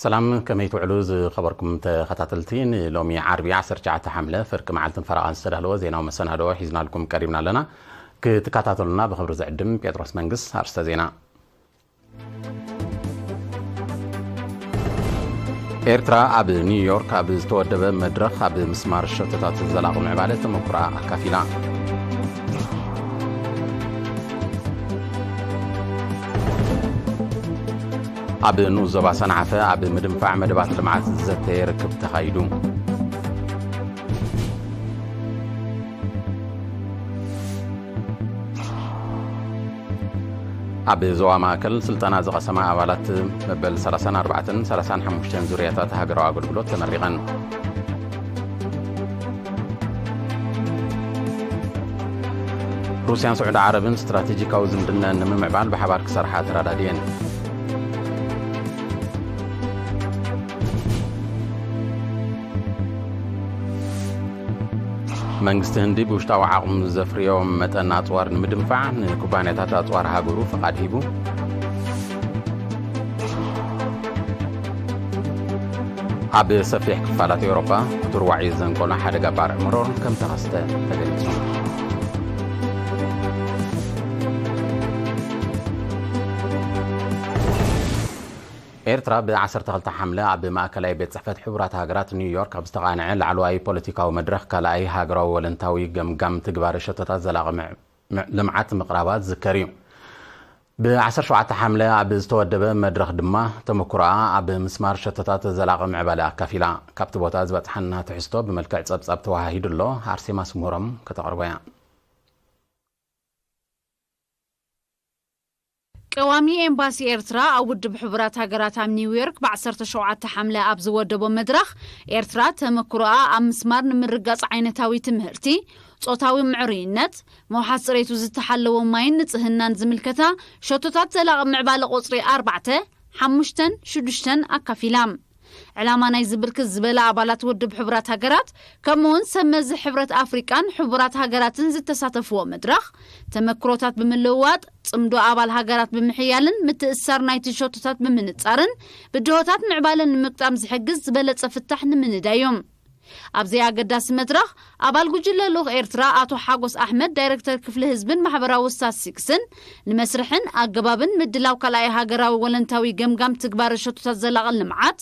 ሰላም፣ ከመይ ትውዕሉ ዝኸበርኩም ተኸታተልቲ? ንሎሚ ዓርቢ ዓሰርተ ትሽዓተ ሓምለ ፍርቂ መዓልትን ፈረቓን ዝተዳለወ ዜናዊ መሰናድኦ ሒዝናልኩም ቀሪብና ኣለና። ክትከታተሉና ብኽብሪ ዝዕድም ጴጥሮስ መንግስ። ኣርስተ ዜና። ኤርትራ ኣብ ኒውዮርክ ኣብ ዝተወደበ መድረኽ ኣብ ምስማር ሸቶታት ዘላቒ ምዕባለ ተመኩራ ኣካፊላ። ኣብ ንኡስ ዞባ ሰንዓፈ ኣብ ምድንፋዕ መደባት ልምዓት ዝዘተየ ርክብ ተኻይዱ። ኣብ ዞባ ማእከል ስልጠና ዝቐሰማ ኣባላት መበል ሰላሳን ኣርባዕተን ሰላሳን ሓሙሽተን ዙርያታት ሃገራዊ ኣገልግሎት ተመሪቐን። ሩስያን ስዑዲ ዓረብን ስትራቴጂካዊ ዝምድና ንምምዕባል ብሓባር ክሰርሓ ተረዳድየን። መንግስቲ ህንዲ ብውሽጣዊ ዓቕሙ ዘፍርዮ መጠን ኣጽዋር ንምድንፋዕ ንኩባንያታት ኣጽዋር ሃገሩ ፍቓድ ሂቡ። ኣብ ሰፊሕ ክፋላት ኤውሮጳ ክቱር ዋዒ ዘንቆሎ ሓደጋ ባርዕ መሮር ከም ተኸስተ ተገሊጹ። ኤርትራ ብዓሰርተ ክልተ ሓምለ ኣብ ማእከላይ ቤት ጽሕፈት ሕቡራት ሃገራት ኒውዮርክ ኣብ ዝተቓንዐ ላዕለዋይ ፖለቲካዊ መድረኽ ካልኣይ ሃገራዊ ወለንታዊ ገምጋም ትግባረ ሸቶታት ዘላቒ ምዕ-፣ ምዕ-፣ ልምዓት ምቕራባ ዝዝከር እዩ። ብዓሰርተ ሸውዓተ ሓምለ ኣብ ዝተወደበ መድረኽ ድማ ተመኩሮኣ ኣብ ምስማር ሸቶታት ዘላቒ ምዕባለ ኣካፊላ። ካብቲ ቦታ ዝበጽሓና ትሕዝቶ ብመልክዕ ጸብጻብ ተዋሃሂዱ ኣሎ። ኣርሴማ ስምሮም ከተቕርቦ እያ። ቀዋሚ ኤምባሲ ኤርትራ ኣብ ውድብ ሕቡራት ሃገራት ኣብ ኒውዮርክ ብዓሰርተ ሸውዓተ ሓምለ ኣብ ዝወደቦ መድረኽ፣ ኤርትራ ተመክሮኣ ኣብ ምስማር ንምርጋጽ ዓይነታዊ ትምህርቲ፣ ጾታዊ ምዕሩይነት፣ ምውሓስ ጽሬቱ ዝተሓለወ ማይን ንጽህናን ዝምልከታ ሸቶታት ዘላቒ ምዕባለ ቁጽሪ ኣርባዕተ፣ ሓሙሽተን ሽዱሽተን ኣካፊላ። ዕላማ ናይዚ ብርክት ዝበላ ኣባላት ውድብ ሕቡራት ሃገራት፣ ከምኡውን ሰብ መዚ ሕብረት ኣፍሪቃን ሕቡራት ሃገራትን ዝተሳተፍዎ መድረኽ፣ ተመክሮታት ብምልውዋጥ፣ ጽምዶ ኣባል ሃገራት ብምሕያልን ምትእስሳር ናይቲ ሸቶታት ብምንጻርን፣ ብድሆታት ምዕባለ ንምግጣም ዝሕግዝ ዝበለጸ ፍታሕ ንምንዳይ እዩ። ኣብዚ ኣገዳሲ መድረኽ፣ ኣባል ጉጅለ ልኡኽ ኤርትራ ኣቶ ሓጎስ ኣሕመድ፣ ዳይረክተር ክፍሊ ህዝብን ማሕበራዊ ስታትስቲክስን፣ ንመስርሕን ኣገባብን ምድላው ካልኣይ ሃገራዊ ወለንታዊ ገምጋም ትግባረ ሸቶታት ዘላቒ ልምዓት፣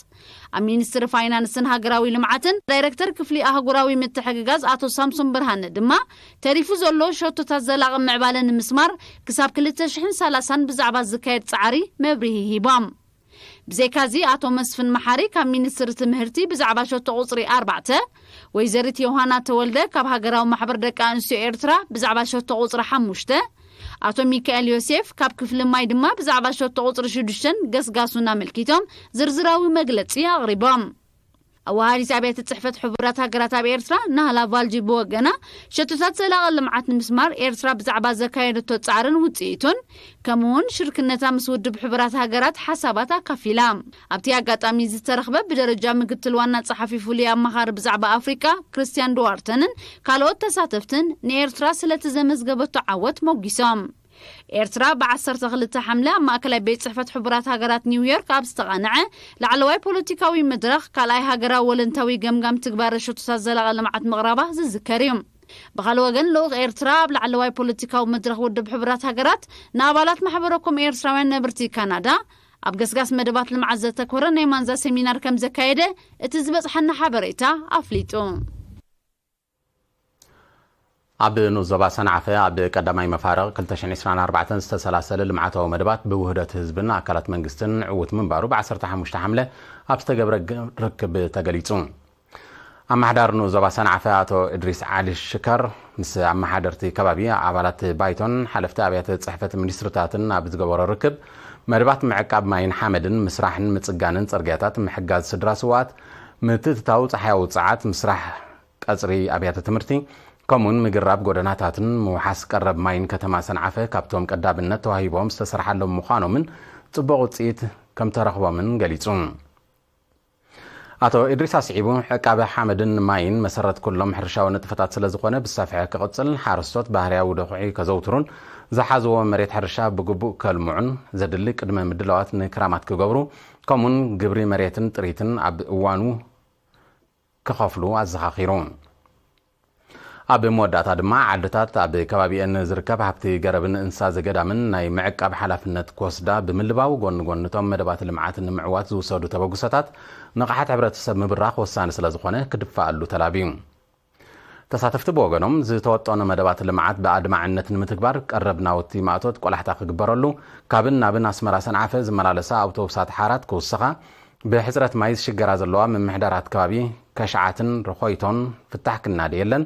ኣብ ሚኒስትሪ ፋይናንስን ሃገራዊ ልምዓትን ዳይረክተር ክፍሊ ኣህጉራዊ ምትሕግጋዝ ኣቶ ሳምሶን ብርሃነ ድማ፣ ተሪፉ ዘሎ ሸቶታት ዘላቒ ምዕባለ ንምስማር ክሳብ ክልተ ሽሕን ሰላሳን ብዛዕባ ዝካየድ ጻዕሪ መብርሂ ሂቦም። ብዘይካዚ፣ ኣቶ መስፍን መሓሪ ካብ ሚኒስትሪ ትምህርቲ ብዛዕባ ሸቶ ቁጽሪ ኣርባዕተ፣ ወይዘሪት ዮሃና ተወልደ ካብ ሃገራዊ ማሕበር ደቂ ኣንስትዮ ኤርትራ ብዛዕባ ሸቶ ቁጽሪ ሓሙሽተ፣ ኣቶ ሚካኤል ዮሴፍ ካብ ክፍሊ ማይ ድማ ብዛዕባ ሸቶ ቁጽሪ ሽዱሽተን ገስጋሱን ኣመልኪቶም ዝርዝራዊ መግለጺ ኣቕሪቦም። ኣወሃዲት ኣብያተ ጽሕፈት ሕቡራት ሃገራት ኣብ ኤርትራ ናህላ ቫልጂ ብወገና፣ ሸቶታት ዘላቒ ልምዓት ንምስማር ኤርትራ ብዛዕባ ዘካየደቶ ጻዕርን ውጽኢቱን፣ ከምኡውን ሽርክነታ ምስ ውድብ ሕቡራት ሃገራት ሓሳባት ኣካፊላ። ኣብቲ ኣጋጣሚ ዝተረኽበ ብደረጃ ምክትል ዋና ጸሓፊ ፍሉይ ኣማኻሪ ብዛዕባ ኣፍሪቃ ክርስቲያን ድዋርተንን ካልኦት ተሳተፍትን ንኤርትራ ስለቲ ዘመዝገበቶ ዓወት ሞጊሶም። ኤርትራ ብዓሰርተ ክልተ ሓምለ ኣብ ማእከላይ ቤት ጽሕፈት ሕቡራት ሃገራት ኒውዮርክ ኣብ ዝተቓንዐ ላዕለዋይ ፖለቲካዊ መድረኽ ካልኣይ ሃገራዊ ወለንታዊ ገምጋም ትግባረ ሸቶታት ዘላቒ ልምዓት ምቕራባ ዝዝከር እዩ። ብኻልእ ወገን፣ ልኡኽ ኤርትራ ኣብ ላዕለዋይ ፖለቲካዊ መድረኽ ውድብ ሕቡራት ሃገራት ንኣባላት ማሕበረ ኮም ኤርትራውያን ነብርቲ ካናዳ ኣብ ገስጋስ መደባት ልምዓት ዘተኮረ ናይ ማንዛ ሰሚናር ከም ዘካየደ እቲ ዝበጽሓና ሓበሬታ ኣፍሊጡ። ኣብ ንኡስ ዞባ ሰንዓፈ ኣብ ቀዳማይ መፋርቕ ክልተ ሽሕን ዕስራን ኣርባዕተን ዝተሰላሰለ ልምዓታዊ መደባት ብውህደት ህዝብን ኣካላት መንግስትን ዕዉት ምንባሩ ብዓሰርተ ሓሙሽተ ሓምለ ኣብ ዝተገብረ ግ-፣ ርክብ ተገሊጹ። ኣመሓዳሪ ንኡስ ዞባ ሰንዓፈ ኣቶ እድሪስ ዓሊ ሽከር ምስ ኣመሓደርቲ ከባቢ፣ ኣባላት ባይቶን ሓለፍቲ ኣብያተ ጽሕፈት ሚኒስትርታትን ኣብ ዝገበሮ ርክብ፣ መደባት ምዕቃብ ማይን ሓመድን፣ ምስራሕን ምጽጋንን ጽርግያታት፣ ምሕጋዝ ስድራ ስውኣት፣ ምትእትታው ጸሓያዊ ጸዓት፣ ምስራሕ ቀጽሪ ኣብያተ ትምህርቲ፣ ከምኡውን ምግራብ ጎደናታትን ምውሓስ ቀረብ ማይን ከተማ ሰንዓፈ ካብቶም ቀዳምነት ተዋሂቦም ዝተሰርሓሎም ምዃኖምን ጽቡቕ ውጽኢት ከም ተረኽቦምን ገሊጹ። ኣቶ ኢድሪስ ኣስዒቡ፣ ዕቃበ ሓመድን ማይን መሰረት ኩሎም ሕርሻዊ ንጥፈታት ስለ ዝኾነ ብሰፍሐ ክቕጽል፣ ሓረስቶት ባህርያዊ ደኹዒ ከዘውትሩን ዝሓዝዎ መሬት ሕርሻ ብግቡእ ከልምዑን ዘድሊ ቅድመ ምድላዋት ንክራማት ክገብሩ ከምኡን ግብሪ መሬትን ጥሪትን ኣብ እዋኑ ክኸፍሉ ኣዘኻኺሩ። ኣብ መወዳእታ ድማ ዓድታት ኣብ ከባቢአን ዝርከብ ሃብቲ ገረብን እንስሳ ዘገዳምን ናይ ምዕቃብ ሓላፍነት ክወስዳ ብምልባው፣ ጎኒ ጎኒ እቶም መደባት ልምዓት ንምዕዋት ዝውሰዱ ተበግሶታት ንቕሓት ሕብረተሰብ ምብራኽ ወሳኒ ስለ ዝኾነ ክድፋኣሉ ተላብዩ። ተሳተፍቲ ብወገኖም፣ ዝተወጠኑ መደባት ልምዓት ብኣድማዕነት ንምትግባር ቀረብ ናውቲ ማእቶት ቆላሕታ ክግበረሉ፣ ካብን ናብን ኣስመራ ሰንዓፈ ዝመላለሳ ኣውቶቡሳት ሓራት ክውስኻ፣ ብሕጽረት ማይ ዝሽገራ ዘለዋ ምምሕዳራት ከባቢ ከሽዓትን ርኾይቶን ፍታሕ ክናደ የለን፣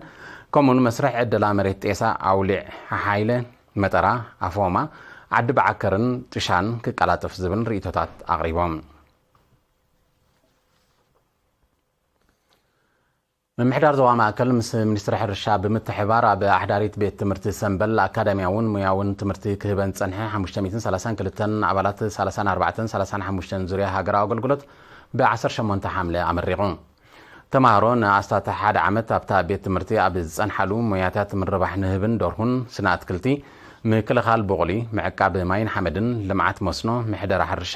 ከምኡን መስርሕ ዕደላ መሬት ጤሳ ኣውሊዕ ሓሓይለ መጠራ ኣፎማ ዓዲ ብዓከርን ጥሻን ክቀላጠፍ ዝብል ርእይቶታት ኣቕሪቦም። ምምሕዳር ዞባ ማእከል ምስ ሚኒስትሪ ሕርሻ ብምትሕባር ኣብ ኣሕዳሪት ቤት ትምህርቲ ሰምበል ኣካዳሚያውን ሙያውን ትምህርቲ ክህበን ዝጸንሐ ሓሙሽተ ሚእትን ሰላሳን ክልተን ኣባላት ሰላሳን ኣርባዕተን ሰላሳን ሓሙሽተን ዙርያ ሃገራዊ ኣገልግሎት ብ ዓሰርተ ሸሞንተ ሓምለ ኣመሪቑ። ተማሃሮ ንኣስታት ሓደ ዓመት ኣብታ ቤት ትምህርቲ ኣብ ዝጸንሓሉ ሞያታት ምርባሕ ንህብን ደርሁን፣ ስነ ኣትክልቲ፣ ምክልኻል ቡቕሊ፣ ምዕቃብ ማይን ሓመድን፣ ልምዓት መስኖ፣ ምሕደራ ሕርሻ፣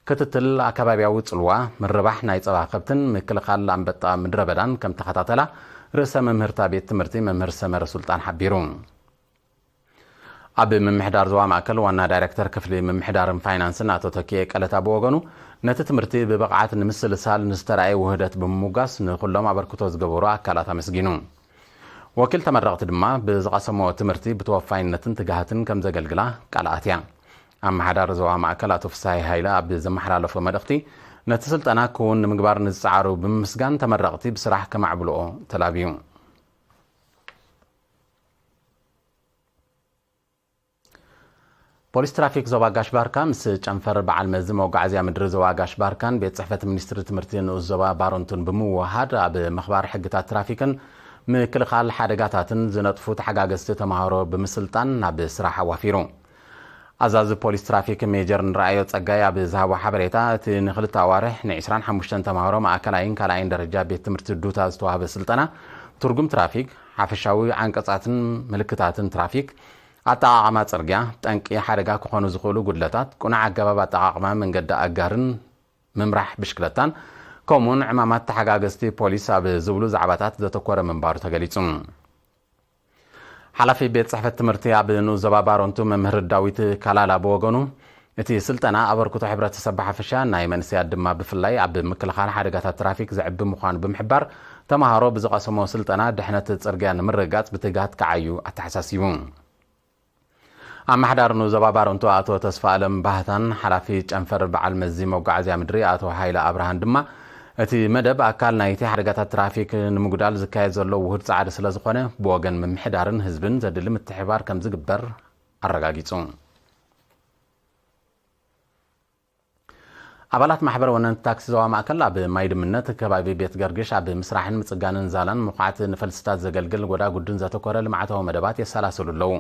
ክትትል ኣከባቢያዊ ጽልዋ፣ ምርባሕ ናይ ጸባ ከብትን ምክልኻል ኣንበጣ ምድረ በዳን ከም ተኸታተላ ርእሰ መምህርታ ቤት ትምህርቲ መምህር ሰመረ ሱልጣን ሓቢሩ። ኣብ ምምሕዳር ዞባ ማእከል ዋና ዳይሬክተር ክፍሊ ምምሕዳርን ፋይናንስን ኣቶ ተኪኤ ቀለታ ብወገኑ፣ ነቲ ትምህርቲ ብብቕዓት ንምስልሳል ንዝተራእየ ውህደት ብምሙጋስ ንኹሎም ኣበርክቶ ዝገበሩ ኣካላት ኣመስጊኑ። ወኪል ተመረቕቲ ድማ ብዝቐሰሞ ትምህርቲ ብተወፋይነትን ትግሃትን ከም ዘገልግላ ቃል ኣትያ። ኣመሓዳሪ ዞባ ማእከል ኣቶ ፍስሃየ ሃይለ ኣብ ዘመሓላለፎ መልእኽቲ፣ ነቲ ስልጠና ክውን ንምግባር ንዝጸዓሩ ብምምስጋን፣ ተመረቕቲ ብስራሕ ከማዕብልኦ ተላብዩ። ፖሊስ ትራፊክ ዞባ ጋሽ ባርካ ምስ ጨንፈር በዓል መዚ መጓዓዝያ ምድሪ ዞባ ጋሽ ባርካን ቤት ጽሕፈት ሚኒስትሪ ትምህርቲ ንኡስ ዞባ ባረንቱን ብምውሃድ፣ ኣብ ምኽባር ሕግታት ትራፊክን ምክልኻል ሓደጋታትን ዝነጥፉ ተሓጋገዝቲ ተማሃሮ ብምስልጣን ናብ ስራሕ ኣዋፊሩ። ኣዛዚ ፖሊስ ትራፊክ ሜጀር ንረኣዮ ጸጋይ ኣብ ዝሃቦ ሓበሬታ፣ እቲ ንኽልተ ኣዋርሕ ንዒስራን ሓሙሽተን ተማሃሮ ማእከላይን ካልኣይን ደረጃ ቤት ትምህርቲ ዱታ ዝተዋህበ ስልጠና፣ ትርጉም ትራፊክ፣ ሓፈሻዊ ዓንቀጻትን ምልክታትን ትራፊክ፣ ኣጠቓቕማ ጽርግያ፣ ጠንቂ ሓደጋ ክኾኑ ዝኽእሉ ጉድለታት፣ ቅኑዕ ኣገባብ ኣጠቓቕማ መንገዲ ኣጋርን ምምራሕ ብሽክለታን፣ ከምኡውን ዕማማት ተሓጋገዝቲ ፖሊስ ኣብ ዝብሉ ዛዕባታት ዘተኮረ ምንባሩ ተገሊጹ። ሓላፊ ቤት ጽሕፈት ትምህርቲ ኣብ ንኡስ ዞባ ባረንቱ መምህር ዳዊት ካላላ ብወገኑ፣ እቲ ስልጠና ኣበርክቶ ሕብረተሰብ ብሓፈሻ፣ ናይ መንእሰያት ድማ ብፍላይ ኣብ ምክልኻል ሓደጋታት ትራፊክ ዘዕቢ ምዃኑ ብምሕባር፣ ተማሃሮ ብዝቐሰሞ ስልጠና ድሕነት ጽርግያ ንምርግጋጽ ብትግሃት ክዓዩ ኣተሓሳሲቡ። ኣመሓዳሪ ንኡስ ዞባ ባረንቱ ኣቶ ተስፋ ኣለም ባህታን ሓላፊ ጨንፈር በዓል መዚ መጓዓዝያ ምድሪ ኣቶ ሃይለ ኣብርሃን ድማ፣ እቲ መደብ ኣካል ናይቲ ሓደጋታት ትራፊክ ንምጉዳል ዝካየድ ዘሎ ውሁድ ጻዕሪ ስለ ዝኾነ፣ ብወገን ምምሕዳርን ህዝብን ዘድሊ ምትሕብባር ከም ዝግበር ኣረጋጊጹ። ኣባላት ማሕበር ወነንቲ ታክሲ ዞባ ማእከል ኣብ ማይ ድምነት ከባቢ ቤት ገርግሽ ኣብ ምስራሕን ምጽጋንን ዛላን ምኹዓት ንፈልስታት ዘገልግል ጎዳጉድን ዘተኮረ ልምዓታዊ መደባት የሰላስሉ ኣለዉ።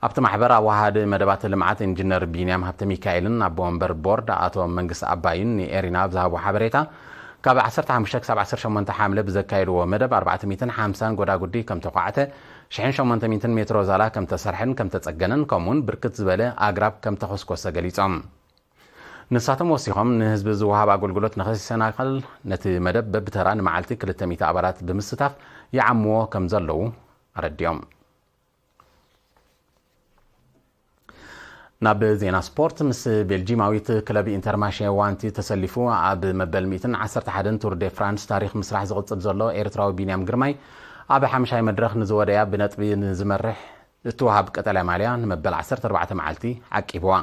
ኣብቲ ማሕበር ኣወሃሃዲ መደባት ልምዓት ኢንጂነር ቢንያም ሃብተ ሚካኤልን ኣቦ ወንበር ቦርድ ኣቶ መንግስቲ ኣባይን ንኤሪና ኣብ ዝሃቦ ሓበሬታ፣ ካብ ዓሰርተ ሓሙሽተ ክሳብ ዓሰርተ ሸሞንተ ሓምለ ብዘካየድዎ መደብ ኣርባዕተ ሚእትን ሓምሳን ጎዳጉዲ ከም ተኳዕተ፣ ሽሕን ሸሞንተ ሚእትን ሜትሮ ዛላ ከም ተሰርሐን ከም ተጸገነን፣ ከምኡውን ብርክት ዝበለ ኣግራብ ከም ተኾስኮሰ ገሊጾም። ንሳቶም ወሲኾም፣ ንህዝቢ ዝወሃብ ኣገልግሎት ንኸይሰናኸል ነቲ መደብ በብተራ ንመዓልቲ ክልተ ሚእቲ ኣባላት ብምስታፍ ይዓምዎ ከም ዘለዉ ኣረዲኦም። ናብ ዜና ስፖርት። ምስ ቤልጂማዊት ክለብ ኢንተርማሼ ዋንቲ ተሰሊፉ ኣብ መበል ሚእትን ዓሰርተ ሓደን ቱር ዴ ፍራንስ ታሪኽ ምስራሕ ዝቕጽል ዘሎ ኤርትራዊ ቢንያም ግርማይ፣ ኣብ ሓምሻይ መድረኽ ንዝወደያ ብነጥቢ ንዝመርሕ እትወሃብ ቀጠልያ ማልያ ንመበል ዓሰርተ ኣርባዕተ መዓልቲ ዓቂብዋ።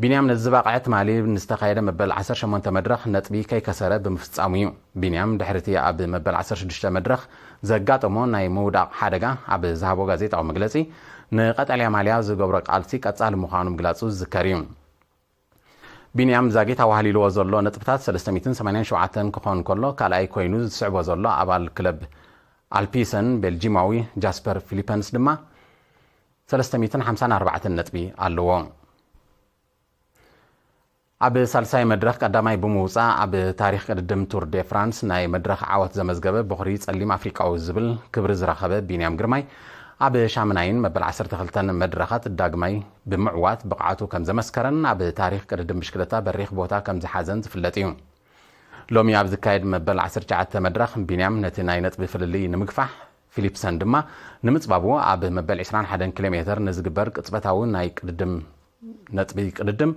ቢንያም ነዚ ዝባቕዐ ትማሊ ንዝተኻየደ መበል ዓሰርተ ሸሞንተ መድረኽ ነጥቢ ከይከሰረ ብምፍጻሙ እዩ። ቢንያም ድሕሪ እቲ ኣብ መበል ዓሰርተ ሽዱሽተ መድረኽ ዘጋጠሞ ናይ ምውዳቕ ሓደጋ ኣብ ዝሃቦ ጋዜጣዊ መግለጺ፣ ንቐጠልያ ማልያ ዝገብሮ ቃልሲ ቀጻሊ ምዃኑ ምግላጹ ዝዝከር እዩ። ቢንያም ዛጊት ኣዋህሊልዎ ዘሎ ነጥብታት ሰለስተ ሚእትን ሰማንያን ሸውዓተን ክኾን ከሎ፣ ካልኣይ ኮይኑ ዝስዕቦ ዘሎ ኣባል ክለብ ኣልፒሰን ቤልጂማዊ ጃስፐር ፊሊፐንስ ድማ ሰለስተ ሚእትን ሓምሳን ኣርባዕተን ነጥቢ ኣለዎ። ኣብ ሳልሳይ መድረኽ ቀዳማይ ብምውጻእ፣ ኣብ ታሪኽ ቅድድም ቱር ዴ ፍራንስ ናይ መድረኽ ዓወት ዘመዝገበ ቦኽሪ ጸሊም ኣፍሪቃዊ ዝብል ክብሪ ዝረኸበ ቢንያም ግርማይ፣ ኣብ ሻምናይን መበል ዓሰርተ ክልተን መድረኻት ዳግማይ ብምዕዋት ብቕዓቱ ከም ዘመስከረን ኣብ ታሪኽ ቅድድም ብሽክለታ በሪኽ ቦታ ከም ዝሓዘን ዝፍለጥ እዩ። ሎሚ ኣብ ዝካየድ መበል ዓሰርተ ትሽዓተ መድረኽ ቢንያም ነቲ ናይ ነጥቢ ፍልልይ ንምግፋሕ፣ ፊሊፕሰን ድማ ንምጽባቡ ኣብ መበል ዕስራን ሓደን ኪሎ ሜተር ንዝግበር ቅጽበታዊ ናይ ቅድድም ነጥቢ ቅድድም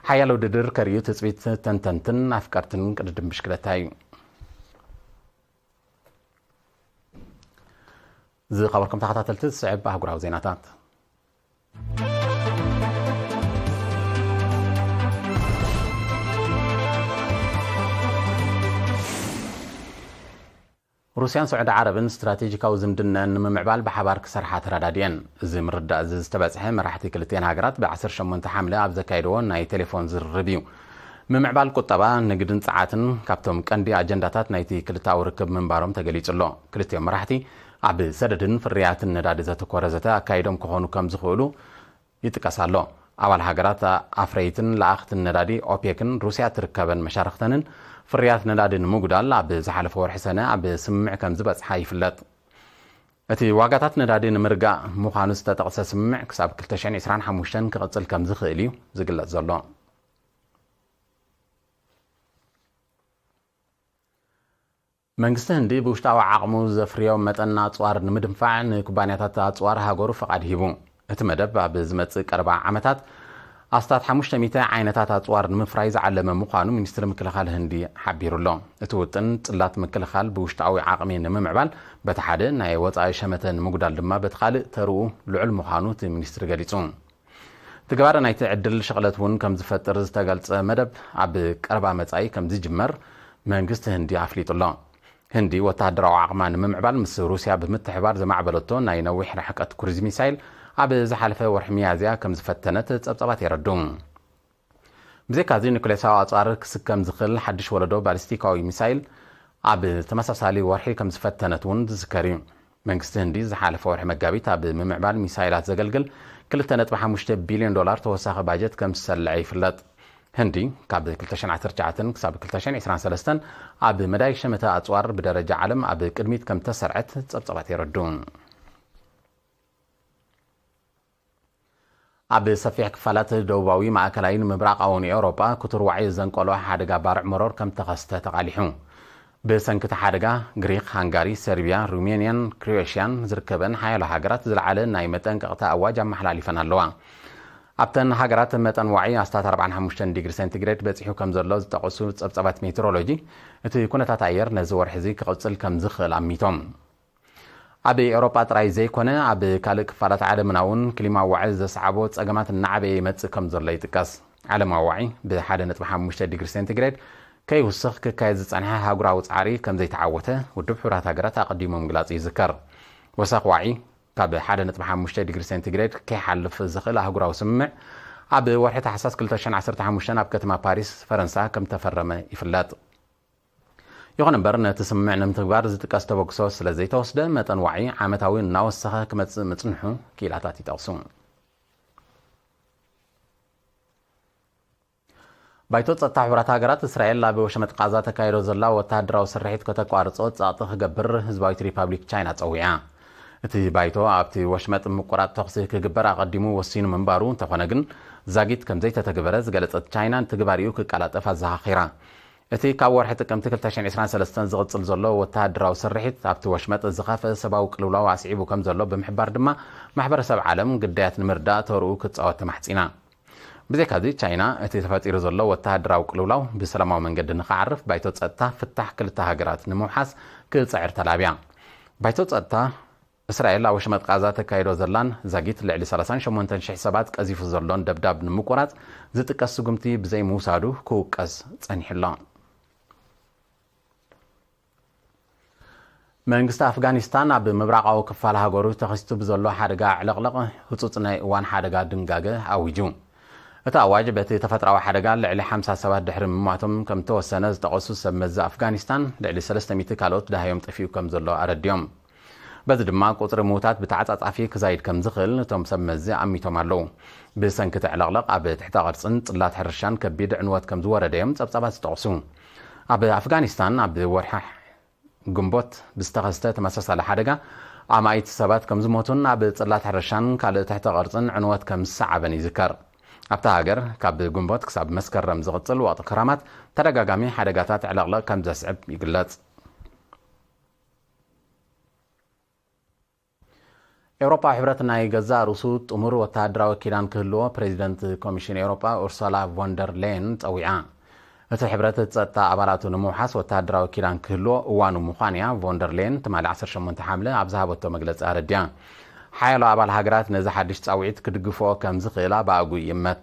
ሓያል ውድድር ከርእዩ ትጽቢት ተንተንትን ኣፍቀርትን ቅድድም ብሽክለታ እዩ። ዝኸበርኩም ተኸታተልቲ፣ ዝስዕብ ኣህጉራዊ ዜናታት። ሩስያን ስዑዲ ዓረብን ስትራቴጂካዊ ዝምድነን ንምምዕባል ብሓባር ክሰርሓ ተረዳዲኤን። እዚ ምርዳእ እዚ ዝተበጽሐ መራሕቲ ክልቲኤን ሃገራት ብ ዓሰርተ ሸሞንተ ሓምለ ኣብ ዘካየድዎ ናይ ቴሌፎን ዝርርብ እዩ። ምምዕባል ቁጠባ፣ ንግድን ጸዓትን ካብቶም ቀንዲ ኣጀንዳታት ናይቲ ክልተኣዊ ርክብ ምንባሮም ተገሊጹ ኣሎ። ክልቲኦም መራሕቲ ኣብ ሰደድን ፍርያትን ነዳዲ ዘተኮረ ዘተ ኣካይዶም ክኾኑ ከም ዝኽእሉ ይጥቀስ ኣሎ። ኣባል ሃገራት ኣፍረይትን ለኣኽትን ነዳዲ ኦፔክን ሩስያ ትርከበን መሻርኽተንን ፍርያት ነዳዲ ንምጉዳል ኣብ ዝሓለፈ ወርሒ ሰነ ኣብ ስምምዕ ከም ዝበጽሓ ይፍለጥ። እቲ ዋጋታት ነዳዲ ንምርጋእ ምዃኑ ዝተጠቕሰ ስምምዕ ክሳብ ክልተ ሽሕን ዕስራን ሓሙሽተን ክቕጽል ከም ዝኽእል እዩ ዝግለጽ ዘሎ። መንግስቲ ህንዲ ብውሽጣዊ ዓቕሙ ዘፍርዮ መጠን ኣጽዋር ንምድንፋዕ ንኩባንያታት ኣጽዋር ሃገሩ ፍቓድ ሂቡ። እቲ መደብ ኣብ ዝመጽእ ቀረባ ዓመታት ኣስታት ሓሙሽተ ሚእቲ ዓይነታት ኣጽዋር ንምፍራይ ዝዓለመ ምዃኑ ሚኒስትሪ ምክልኻል ህንዲ ሓቢሩ ኣሎ። እቲ ውጥን ጽላት ምክልኻል ብውሽጣዊ ዓቕሚ ንምምዕባል በቲ ሓደ ናይ ወጻኢ ሸመተ ንምጉዳል ድማ በቲ ካልእ ተርኡ ልዑል ምዃኑ እቲ ሚኒስትሪ ገሊጹ። ትግባረ ናይቲ ዕድል ሽቕለት እውን ከም ዝፈጥር ዝተገልጸ መደብ ኣብ ቀረባ መጻኢ ከም ዝጅመር መንግስቲ ህንዲ ኣፍሊጡ ኣሎ። ህንዲ ወተሃደራዊ ዓቕማ ንምምዕባል ምስ ሩስያ ብምትሕባር ዘማዕበለቶ ናይ ነዊሕ ርሕቀት ክሩዝ ሚሳይል ኣብ ዝሓለፈ ወርሒ ሚያዝያ ከም ዝፈተነት ጸብጻባት የረዱ። ብዘይካዚ ኒኩሌሳዊ ኣጽዋር ክስከም ዝኽእል ሓድሽ ወለዶ ባሊስቲካዊ ሚሳይል ኣብ ተመሳሳሊ ወርሒ ከም ዝፈተነት እውን ዝዝከር እዩ። መንግስቲ ህንዲ ዝሓለፈ ወርሒ መጋቢት ኣብ ምምዕባል ሚሳይላት ዘገልግል ክልተ ነጥቢ ሓሙሽተ ቢልዮን ዶላር ተወሳኺ ባጀት ከም ዝሰልዐ ይፍለጥ። ህንዲ ካብ ክልተ ሽሕን ዓሰርተ ትሽዓተን ክሳብ ክልተ ሽሕን ዕስራን ሰለስተን ኣብ መዳይ ሸመተ ኣጽዋር ብደረጃ ዓለም ኣብ ቅድሚት ከም ተሰርዐት ጸብጻባት የረዱ። ኣብ ሰፊሕ ክፋላት ደቡባዊ፣ ማእከላይን ምብራቓውን ኤውሮጳ ክቱር ዋዒ ዘንቀሎ ሓደጋ ባርዕ መሮር ከም ተኸስተ ተቓሊሑ። ብሰንኪ እቲ ሓደጋ፣ ግሪክ፣ ሃንጋሪ፣ ሰርቢያ፣ ሩሜንያን ክሮኤሽያን ዝርከበን ሓያሎ ሃገራት ዝለዓለ ናይ መጠንቀቕታ ኣዋጅ ኣመሓላሊፈን ኣለዋ። ኣብተን ሃገራት መጠን ዋዒ ኣስታት ኣርባዓን ሓሙሽተን ዲግሪ ሴንቲግሬድ በጺሑ ከም ዘሎ ዝጠቐሱ ጸብጻባት ሜትሮሎጂ፣ እቲ ኩነታት ኣየር ነዚ ወርሒ እዚ ክቕጽል ከም ዝኽእል ኣሚቶም። ኣብ ኤውሮጳ ጥራይ ዘይኮነ፣ ኣብ ካልእ ክፋላት ዓለምና እውን ክሊማ ዋዒ ዘስዓቦ ጸገማት እናዓበየ ይመጽእ ከም ዘሎ ይጥቀስ። ዓለማዊ ዋዒ ብ ሓደ ነጥቢ ሓሙሽተ ዲግሪ ሴንቲግሬድ ከይውስኽ ክካየድ ዝጸንሐ ኣህጉራዊ ጻዕሪ ከም ዘይተዓወተ ውድብ ሕቡራት ሃገራት ኣቐዲሙ ምግላጹ ይዝከር። ወሰኽ ዋዒ ካብ ሓደ ነጥቢ ሓሙሽተ ዲግሪ ሴንቲግሬድ ከይሓልፍ ዝኽእል ኣህጉራዊ ስምምዕ ኣብ ወርሒ ታሕሳስ ክልተ ሽሕን ዓሰርተ ሓሙሽተን ኣብ ከተማ ፓሪስ ፈረንሳ ከም ተፈረመ ይፍለጥ። ይኹን እምበር፣ ነቲ ስምምዕ ንምትግባር ዝጥቀስ ተበግሶ ስለ ዘይተወስደ፣ መጠን ዋዒ ዓመታዊ እናወሰኸ ክመጽእ ምጽንሑ ክኢላታት ይጠቕሱ። ባይቶ ጸጥታ ሕቡራት ሃገራት፣ እስራኤል ኣብ ወሸመጥ ቃዛ ተካይዶ ዘላ ወተሃደራዊ ስርሒት ከተቋርጾ ጸቕጢ ክገብር ህዝባዊት ሪፓብሊክ ቻይና ጸዊዓ። እቲ ባይቶ ኣብቲ ወሽመጥ ምቁራጽ ተኹሲ ክግበር ኣቐዲሙ ወሲኑ ምንባሩ እንተኾነ ግን፣ ዛጊት ከም ዘይተተግበረ ዝገለጸት ቻይና፣ ንትግባሪኡ ክቀላጠፍ ኣዘኻኺራ። እቲ ካብ ወርሒ ጥቅምቲ ክልተ ሽሕን ዕስራን ሰለስተን ዝቕጽል ዘሎ ወተሃደራዊ ስርሒት ኣብቲ ወሽመጥ ዝኸፍአ ሰብኣዊ ቅልውላው ኣስዒቡ ከም ዘሎ ብምሕባር ድማ፣ ማሕበረሰብ ዓለም ግዳያት ንምርዳእ ተርኡ ክጻወት ተማሕጺና። ብዘይካዚ ቻይና እቲ ተፈጢሩ ዘሎ ወተሃደራዊ ቅልውላው ብሰላማዊ መንገዲ ንኽዓርፍ ባይቶ ጸጥታ ፍታሕ ክልተ ሃገራት ንምውሓስ ክጽዕር ተላብያ። ባይቶ ጸጥታ እስራኤል ኣብ ወሽመጥ ቃዛ ተካይዶ ዘላን ዛጊት ልዕሊ ሰላሳን ሸሞንተን ሽሕ ሰባት ቀዚፉ ዘሎን ደብዳብ ንምቁራጽ ዝጥቀስ ስጉምቲ ብዘይምውሳዱ ክውቀስ ጸኒሑ ኣሎ። መንግስቲ ኣፍጋኒስታን ኣብ ምብራቓዊ ክፋል ሃገሩ ተኸሲቱ ብዘሎ ሓደጋ ዕለቕለቕ ህጹጽ ናይ እዋን ሓደጋ ድንጋገ ኣዊጁ። እቲ ኣዋጅ በቲ ተፈጥራዊ ሓደጋ ልዕሊ ሓምሳ ሰባት ድሕሪ ምሟቶም ከም ተወሰነ ዝጠቐሱ ሰብ መዚ ኣፍጋኒስታን፣ ልዕሊ ሰለስተ ሚእቲ ካልኦት ደሃዮም ጠፊኡ ከም ዘሎ ኣረዲዮም። በዚ ድማ ቁጽሪ ምዉታት ብተዓጻጻፊ ክዛይድ ከም ዝኽእል እቶም ሰብ መዚ ኣሚቶም ኣለዉ። ብሰንኪ እቲ ዕለቕለቕ ኣብ ትሕተ ቅርጽን ጽላት ሕርሻን ከቢድ ዕንወት ከም ዝወረደ እዮም ጸብጻባት ዝጠቕሱ። ኣብ ኣፍጋኒስታን ኣብ ወርሒ ግንቦት ብዝተኸስተ ተመሳሳሊ ሓደጋ ኣማኢት ሰባት ከም ዝሞቱን ኣብ ጽላት ሕርሻን ካልእ ትሕተ ቅርጽን ዕንወት ከም ዝሰዓበን ይዝከር። ኣብታ ሃገር ካብ ግንቦት ክሳብ መስከረም ዝቕጽል ወቕቲ ክራማት ተደጋጋሚ ሓደጋታት ዕለቕለቕ ከም ዘስዕብ ይግለጽ። ኤውሮጳዊ ሕብረት ናይ ገዛእ ርእሱ ጥሙር ወተሃደራዊ ኪዳን ክህልዎ ፕሬዚደንት ኮሚሽን ኤውሮጳ ኡርሱላ ቮንደር ሌየን ጸዊዓ። እቲ ሕብረት ጸጥታ ኣባላቱ ንምውሓስ ወተሃደራዊ ኪዳን ክህልዎ እዋኑ ምዃኑ'ያ ቮንደር ሌየን ትማሊ ዓሰርተ ሸሞንተ ሓምለ ኣብ ዝሃበቶ መግለጺ ኣረዲኣ። ሓያሎ ኣባል ሃገራት ነዚ ሓድሽ ጻውዒት ክድግፍኦ ከም ዝኽእላ ብኣግኡ ይእመት።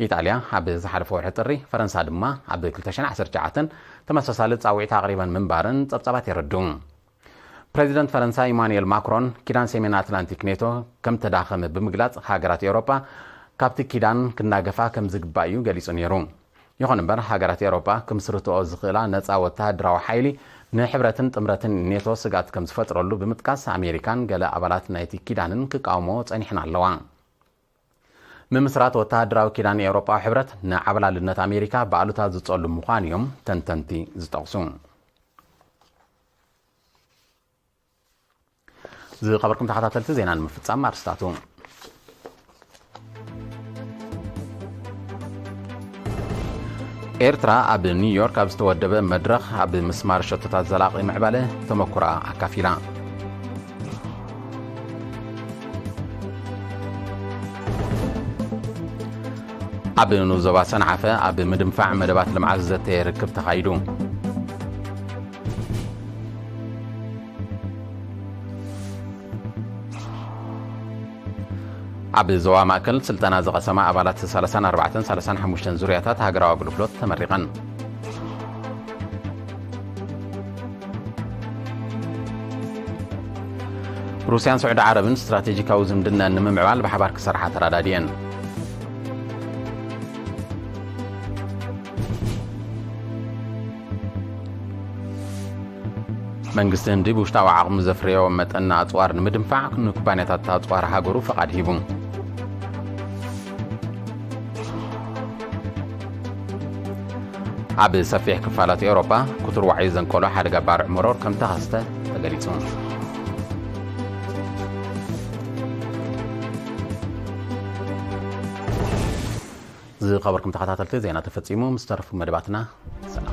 ኢጣልያ ኣብ ዝሓለፈ ወርሒ ጥሪ፣ ፈረንሳ ድማ ኣብ ክልተ ሽሕን ዓሰርተ ትሽዓተን ተመሳሳሊ ጻውዒት ኣቕሪበን ምንባረን ጸብጻባት የረድኡ። ፕሬዚደንት ፈረንሳ ኢማኑኤል ማክሮን ኪዳን ሰሜን ኣትላንቲክ ኔቶ ከም ተዳኸመ ብምግላጽ፣ ሃገራት ኤውሮጳ ካብቲ ኪዳን ክናገፋ ከም ዝግባእ እዩ ገሊጹ ነይሩ። ይኹን እምበር፣ ሃገራት ኤውሮጳ ክምስርትኦ ዝኽእላ ነጻ ወተሃደራዊ ሓይሊ ንሕብረትን ጥምረትን ኔቶ ስግኣት ከም ዝፈጥረሉ ብምጥቃስ፣ ኣሜሪካን ገለ ኣባላት ናይቲ ኪዳንን ክቃወምኦ ጸኒሐን ኣለዋ። ምምስራት ወተሃደራዊ ኪዳን ኤውሮጳዊ ሕብረት ንዓብላልነት ኣሜሪካ ብኣሉታ ዝጸሉ ምዃኑ እዮም ተንተንቲ ዝጠቕሱ። ዝኸበርኩም ተኸታተልቲ ዜና ንምፍጻም ኣርስታቱ። ኤርትራ ኣብ ኒውዮርክ ኣብ ዝተወደበ መድረኽ ኣብ ምስማር ሸቶታት ዘላቒ ምዕባለ ተመኩሮኣ ኣካፊላ። ኣብ ንኡስ ዞባ ሰንዓፈ ኣብ ምድንፋዕ መደባት ልምዓት ዘተ ርክብ ተኻይዱ። ኣብ ዞባ ማእከል ስልጠና ዝቐሰማ ኣባላት ሰላሳን ኣርባዕተን ሰላሳን ሓሙሽተን ዙርያታት ሃገራዊ ኣገልግሎት ተመሪቐን። ሩስያን ስዑዲ ዓረብን ስትራቴጂካዊ ዝምድናን ንምምዕባል ብሓባር ክሰርሓ ተራዳዲኤን። መንግስቲ ህንዲ ብውሽጣዊ ዓቕሚ ዘፍረዮ መጠን ኣጽዋር ንምድንፋዕ ንኩባንያታት ኣጽዋር ሃገሩ ፈቓድ ሂቡ። ኣብ ሰፊሕ ክፋላት ኤውሮጳ ክቱር ዋዒ ዘንቀሎ ሓደጋ ባርዕ መሮር ከም ተኸስተ ተገሊጹ። ዝኸበርኩም ተኸታተልቲ፣ ዜና ተፈጺሙ። ምስ ተረፉ መደባትና ሰላም።